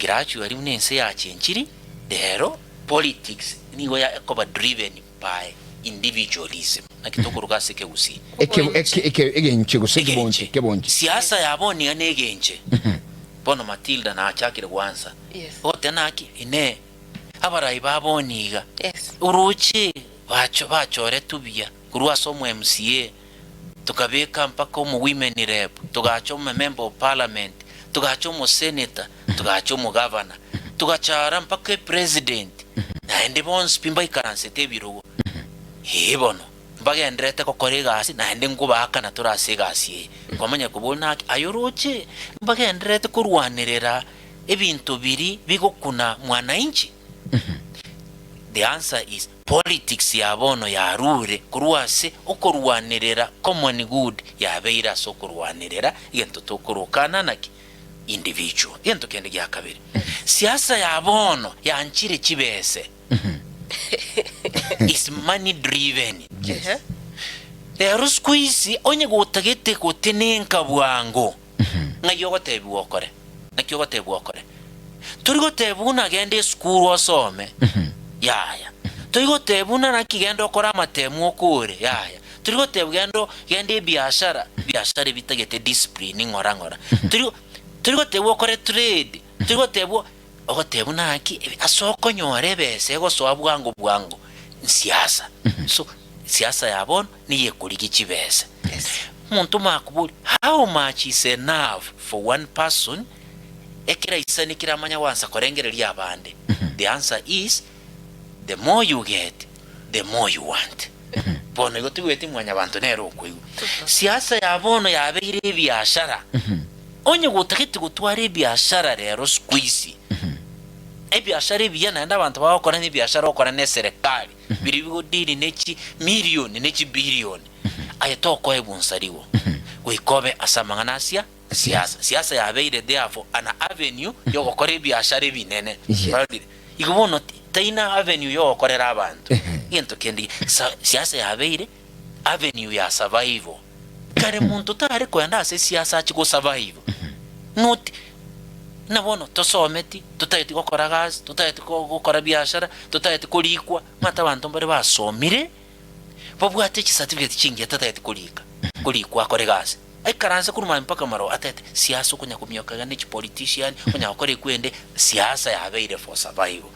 Gradually buna ense yachenchiri, rero politics nigo ekoba driven by individualism. Naki tokoruga ase ekegusii. Eke- eke- eke- Egenche gose ekebonche Egenche. kebonche. Siasa ya bono iga negenche. Bono Matilda nachakire gwansa. Yes. Ogoteba naki? Inee! Abarai ba bono iga Yes. oroche bacho bachoretwe buya korwa ase omo MCA tokabeka mpaka omo women rep, togacha omo member of parliament, togacha omo senator, togacha omo governor, togachara mpaka epresident, naende bonsi pi mbaikaransete ebirogo. Ee bono, mbagendererete gokora egasi naende nkobaakana tore ase egasi eye. Kwamanya koboria naki aye oroche mbagendererete korwanerera ebinto biria bigokuna mwananchi? The answer is politics ya bono yarure korwa ase okorwanerera common good yabeire ase okorwanerera egento tokorokana naki? Individual. Egento kende gia kabere, siasa ya bono yanchire chibese is money driven. Yes. Rero siku hizi onye gotagete gotenenka bwango ng'ai ogotebiwa okore? Naki ogotebiwa okore? Tori gotebwa buna genda esukuru osome, yaya. Tori gotebwa buna naki genda okore amatemu okore, yaya. Tori gotebwa genda genda ebiashara, ebiashara ebitagete discipline ng'ora ng'ora. Tori tori gotebwa okore trade, tori gotebwa ogotebwa naki ase okonyora ebesa egosoa bwango bwango, nsiasa. So siasa ya bono nigo ekorigia chibesa. Omonto omakoboria, how much is enough for one person ekeraisani keramanya gwansa korengereria abande? The answer is, the more you get, the more you want. Bono igo toigweti mwanyabanto nere okoigwa. Siasa ya bono yabeire ebiashara. Onye gotagete gotwara ebiashara rero siku hizi, ebiashara ebiya naende abanto bagokora na ebiashara okora na eserekari, biria bigodili ne chi million ne chi billion, aye tokoegwa nsarigo. Goika obe ase amang'ana asia siasa. Siasa yabeire therefore an avenue yogokora ebiashara ebinene. Yes. Kwarorire? Igo bono taina avenue yogokorera abanto. Egento kende sa siasa yabeire avenue ya survival. Kare monto tare koenda ase siasa achie go survive. Not buna bono tosometi, totageti gokora gasi, totageti ko gokora biashara, totageti korikwa, omanyete abanto mbare basomire, babwate chicertificate chingiya tatageti korika, korikwa akore gasi. Aikaranse korwa mambia mpaka marogoba atagete siasa okonya komioka iga ne chipolitician, okonya gokora ekwende, siasa yabeire for survival.